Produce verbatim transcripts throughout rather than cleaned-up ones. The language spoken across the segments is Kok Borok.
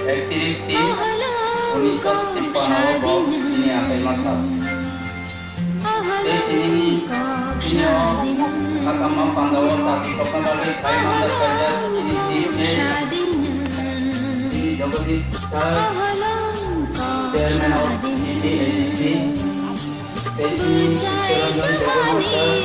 Ektiris tin unisho tippanno o bo bini achaima sal. Tei tini ni, tini o sakama panda o tabuk sokna bagwi khai manjak kaijak tini chief tei tini Jagadish sir, chairman of T T A D C, tei tini Chittaranjan Debbarma sir o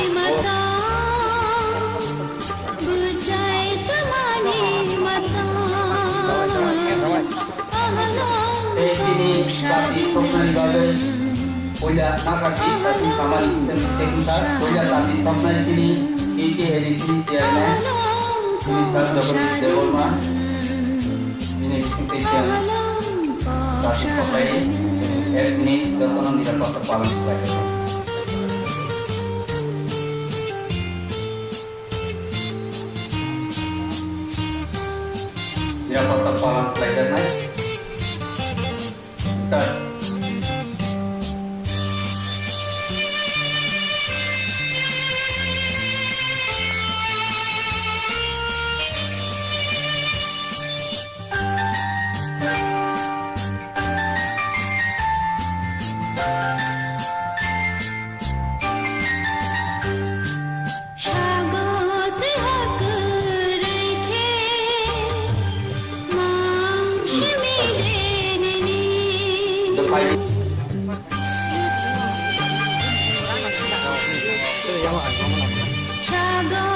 Tei tini chati soknani bagwi puila nakhardi chati samani tei wngkha puila chati soknai tini T T A D C chairman tini Sir Jagadish Debbarma bini bisingtwi chwng chati soknai ek minute jotono nirapotta palan khlai. Nirapotta palan khlaijaknai. Start. Sago twi hor kwrwi khe mang simi de nini. Sago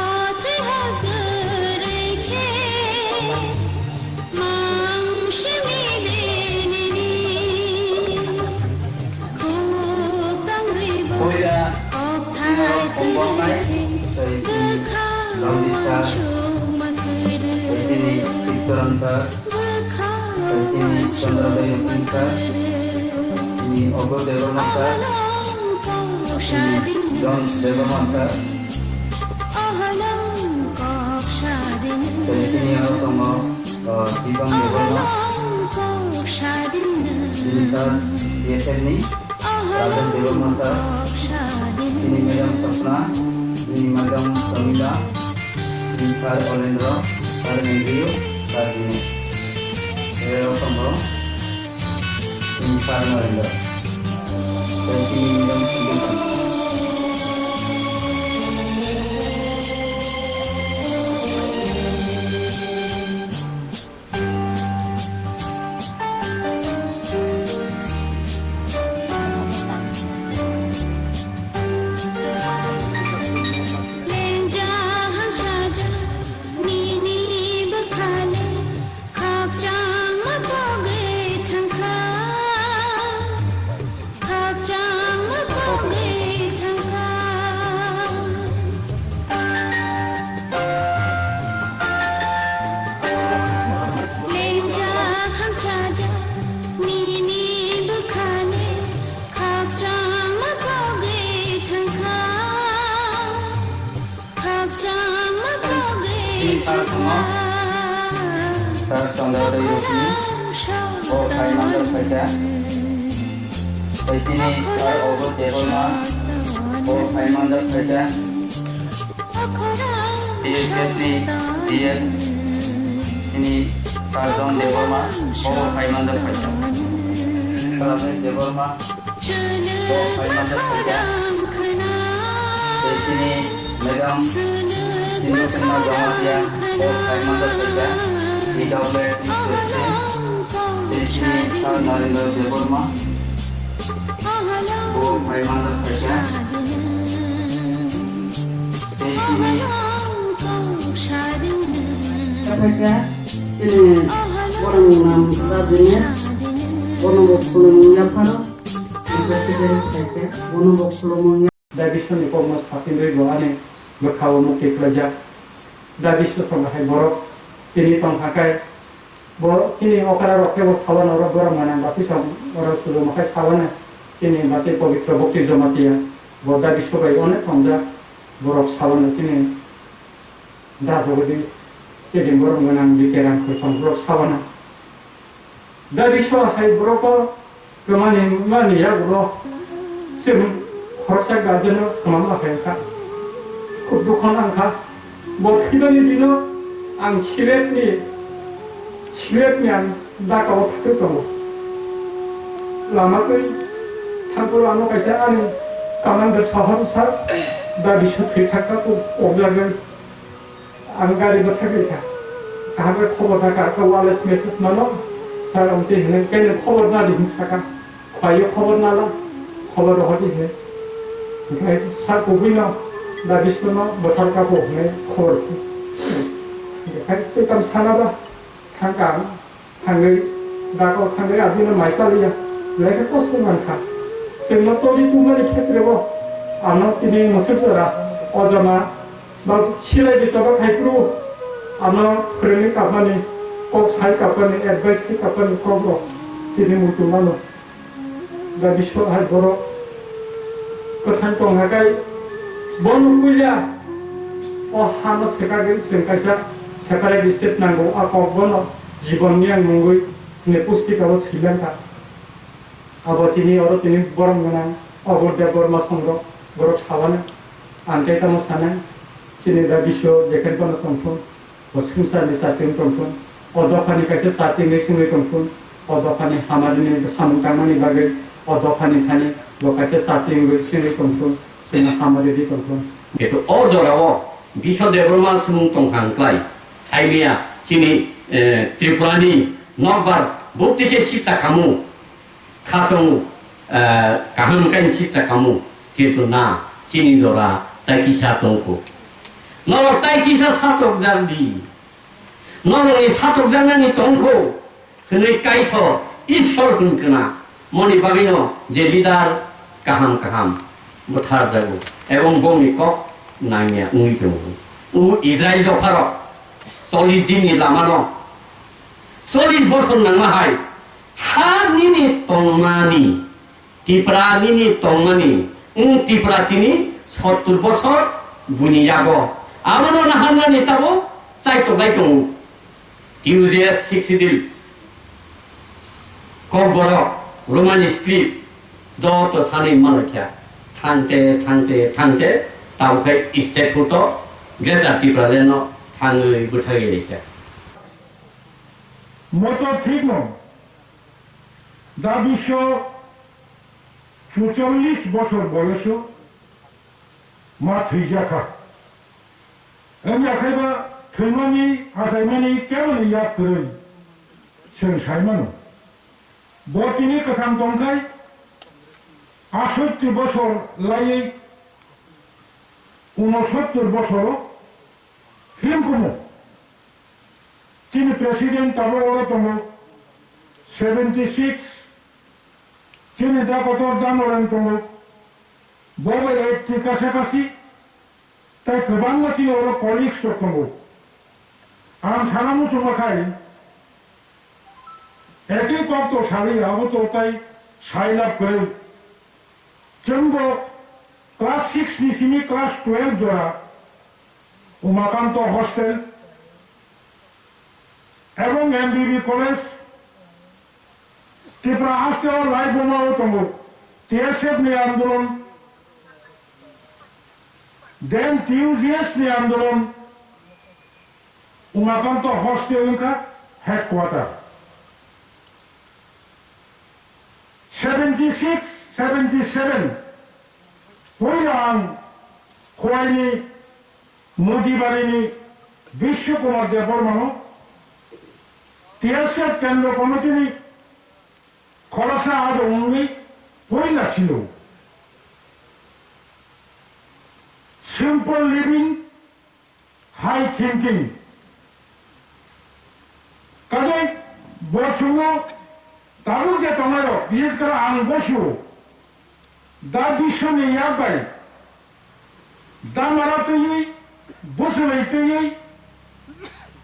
twi hor kwrwi khe mang simi de nini. Puila chwngno Pongbolnai, tei chini Ramdisa, tei chini Chittaranjan, tei chini Chandra Dayapinsa, chini Ogo Debbarma, chini John Debbarma, tei chini aro tongo, ah, Dibang Debbarma, chini sir, B S F ni. Rajan Debbarma sir, chini madam Sapna, chini madam Pramila, chini sir Olendra, sir Andrew, sir Dinesh. Tei rok tongo, chini sir Narendra. Tei chini madam Sindhu. Khakchangma pogwi thangkha. Lengjak hamchajak nini bwkhani khakchangma pogwi thangkha. Khakchangma pogwi thangkha. Sir Chandra Dayapini, o khai manjak phaikha. Tei chini Sir Ogo Debbarma, o khai manjak phaikha. T S F ni D S, chini Sir John Debbarma, o khai manjak phaikha. Sir Rajesh Debbarma, o khai manjak phaikha. Tei chini Madam Sindhu Singha Jamatia, o khai manjak phaikha. P W F ni president. Tei chini Sir Narendra Debbarma, o khai manjak phaikha. Tei chini phaikha, chini borok ni nam da dine, bono bo khulumung yapharo. President khaikhe, bono bo khulumung ya. Da biswni kokno saphindui bo ani bwkhao mukti khlaijak. Da biswsongo hai borok tini tongkha khe, bo chini okra rok khe bo sabana oro borok mwnang bachai song oro suju mokhai sabana chini bachai Pabitra Bhakti Jamatia bo da biswa bai onek tongjak borok sabana chini da Jagadish chini borok mwnang Bikram Khurchong borok sabana. Da biswa hai borok o kwmani mani yagulo chwng khoroksa guardian no kwmama hai wngkha. Khub dukho nangkha. Bo thwimani dino ang Sylhet ni, Sylhet ni ang Dhaka o thangwi tongo. Lama twi thangphuru ano kaisa ani commander sohor sa da biswa thwi thakta kok okjagwi ang gari bwthagwi kha. Kaham khe khobor da ka, ka wireless message mano, sir, amtwi hinwi kene khobor na di hinwi saka. Khwlaiyo khobor nala, khobor rohordi hinwi. Hinkhe sir kubuino da biswano bwthar kapo hinwi khobor phi. Hinkhe tei tamo sana ba thangkha ang, thangwi, dako thangwi abino mai chaliya. Belai khe kosto mankha. Chwngno toli tubumani khetrebo ano tini mwswk jora ojama ba silai biswaba khai phuru ano phwrwngwi kapmani, kok sai kapmani, advice khe kapmani kok rok tini muitu mano. Da biswk hai borok kwthang tong hakai bono puila o hano sekagwi chwng kaisa separate state nango, a kok bono jibon ni ang nungwi hwnwi pustika o swilang kha. Abo chini oro tini borom gwnang Obor Debbarma songrok borok sabana ang tei tamo sanai chini da biswk jekhai bono tongthung. Bo swngcharni chati wng tongthung, o dophani kaisa chati wngwi chwngwi tongthung, o dophani hamarini samung tangmani bagwi o dophani thani bo kaisa chati wngwi chwngwi tongthung, chwngno hamari rwi tongthung. Kintu o jorao Biswa Debbarma swmung tongkha hwnklai, saimaya chini, eh, Tripurani nokbar bukti khe sita khamu. Khasong, eh, kaham kain sita kamu, kintu na, chini jora tai kisa tongkho. Norok tai kisa satokjak di. Norokni satokjaknani tongkho, hwnwi Kaitor Ishwar hwn khna. Moni bagwino je leader kaham kaham bwtharjago, ebong bongni kok nangya wngwi tongo. O Israel dopharok chollish dinni lamano, chollish bosor nangma hai, Ha nini tongmani, Tipra nini tongmani, wng Tipra tini sottur bosor buini yago. Abono naharnani tabuk chaitokbai tongo. T U J S Sixth Schedule, Kokborok, Roman script, joto sanwi manlaikhya. Thangte, thangte, thangte, tabuk khai state huto, Greater Tipraland no thangwi bwthagwi laikha. Motor thikno. Da biswk chuchollish bosor boyoso ma thwijakha. Wngya khaiba thwimani achaimani keboni yak kwrwi chwng saimano. Bo tini kwthang tongkhai asotti bosor laiwi unosottor bosoro himkumu. Chini president tabuk oro tongo, seventy six, chini da kotor da noreng tongo, bo bai eighty kasa kasi, tei kwbangma chini oro colleagues rok tongo. Ang sana muchungma khai, ekhi kok to sali, abo to tai sai lab kwrwi. Chwngbo class six ni simi class twelve jora Umakanto Hostel ebong M B B College, Tripura haste o Laibuma o tongo T S F ni andolon, then T U J S ni andolon, Umakanto Hostel wngkha headquarter. Seventy six, seventy seven, puila ang Khowai ni Modibarini Biswa Kumar Debbarmano T S F Kendra Committee ni khoroksa adong wngwi puila silo. Simple living, high thinking. Kadai bo chungo tabuk je tongnai rok, bises kara ang bo sio. Da biswni yak bai, da mara twiwi, bwswlwi twiwi,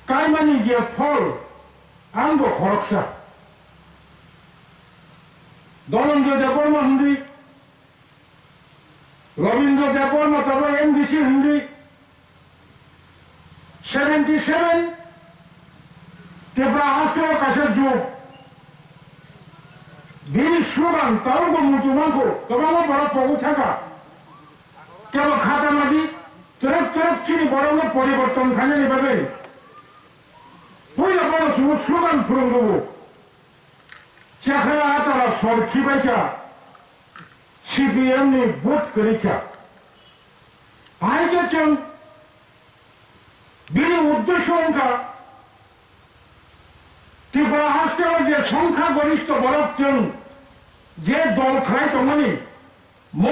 kaimani je phol, ang bo khoroksa. Dhananjay Debbarma hindi, Rabindra Debbarma tabuk M D C hindi, seventy seven, Tipra haste o kaisa jug. Bini slogan tabukbo muchung mankho, kwbangma borok pogwi thangkha. Kebo khata madi, twrwk twrwk chini borokno poriborton khainani bagwi. Puila bono chwngno slogan phwrwngkho bo. Chakra atara sor khibai kha, C P M ni vote kwrwi kha. Hai khe chwng bini uddesho wngkha Tripura haste o je songkha goristho borok chwng je dol khlai tongmani, mo